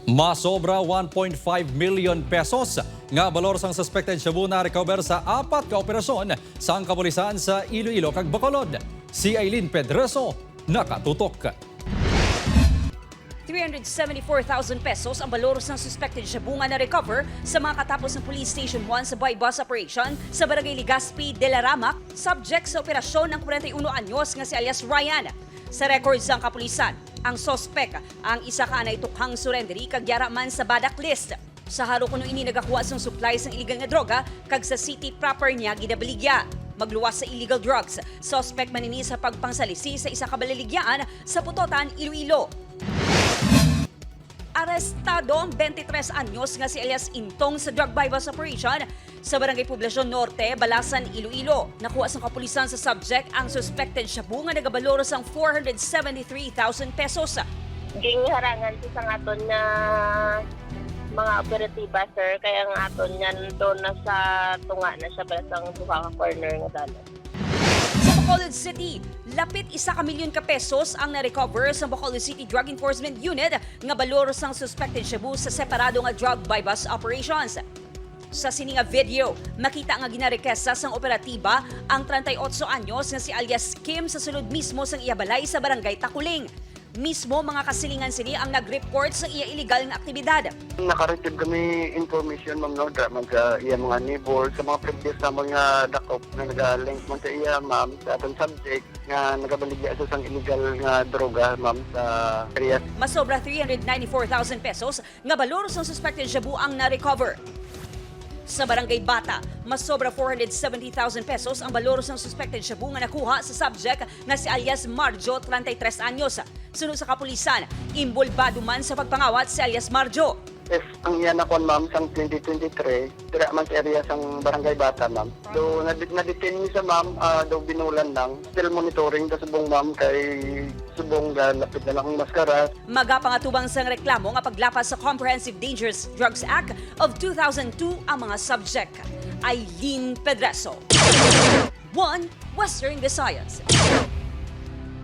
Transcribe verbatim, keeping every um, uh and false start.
Masobra one point five million pesos nga balor sang suspected shabu na-recover sa apat ka operasyon sang kapulisan sa Iloilo kag Bacolod. Si Aileen Pedreso nakatutok. Three hundred seventy-four thousand pesos ang balor sang suspected shabu nga na-recover sa mga katapos nga Police Station one sa buy bust operation sa Barangay Legazpi de la Rama, subject sa operasyon ang kwarenta y uno anyos nga si alias Ryan. Sa record sang kapulisan, ang suspek ang isa ka anay tukhang surrenderee kag yara man sa BADAC list. Sa haro kuno ini nagakuha sang supply sang illegal nga droga kag sa city proper niya ginabaligya. Magluwas sa illegal drugs, suspect man ini sa pagpangsalisi sa isa ka balaligyaan sa Putotan, Iloilo. Arestado ang twenty-three anyos nga si alias Intong sa drug buy-bust operation sa Barangay Poblacion Norte, Balasan, Iloilo. Nakuha sang kapulisan sa subject ang suspected shabu nga nagabalor sang four hundred seventy-three thousand pesos. Ginharangan siya sang aton nga mga operatiba, sir, kay ang aton nga doon na sa tunga na siya para sang duha ka corner nga dalan. Sa Bacolod City, lapit isa ka milyon ka pesos ang na-recover sa Bacolod City Drug Enforcement Unit nga balor sang suspected shabu sa separado nga drug buy-bust operations. Sa sini nga video, makita nga ginarekesa sang operatiba ang treinta y ocho anyos nga si alias Kim sa sulod mismo sang iya balay sa Barangay Taculing. Mismo mga kasilingan sini ang nag-report sa iya illegal nga aktibidad. Naka-receive kami information, ma'am, no, dra man sa iya mga neighbor, sa mga previous namon nga dakop nga naga-link man sa iya, ma'am, sa atong subject nga nagabaligya sa sang illegal nga droga, ma'am, sa area. Masobra three hundred ninety-four thousand pesos nga balor sang suspected shabu ang na-recover. Sa Barangay Bata, masobra four hundred seventy thousand pesos ang balor sang suspected shabu nga nakuha sa subject nga si alias Marjo, treinta y tres anyos. Suno sa kapulisan, imbolbado man sa pagpangawat si alias Marjo. Yes, ang iya na kon, ma'am, sang twenty twenty-three, dira man sa area sang Barangay Bata, ma'am. Do nadi- na-detain mi sa, ma'am, ah, do binulan lang. Still monitoring ta subong, ma'am, kay subong ga lapit na lang ang maskara. Magapangatubang sang reklamo nga paglapas sa Comprehensive Dangerous Drugs Act of two thousand two ang mga subject. Aileen Pedreso, One Western Visayas.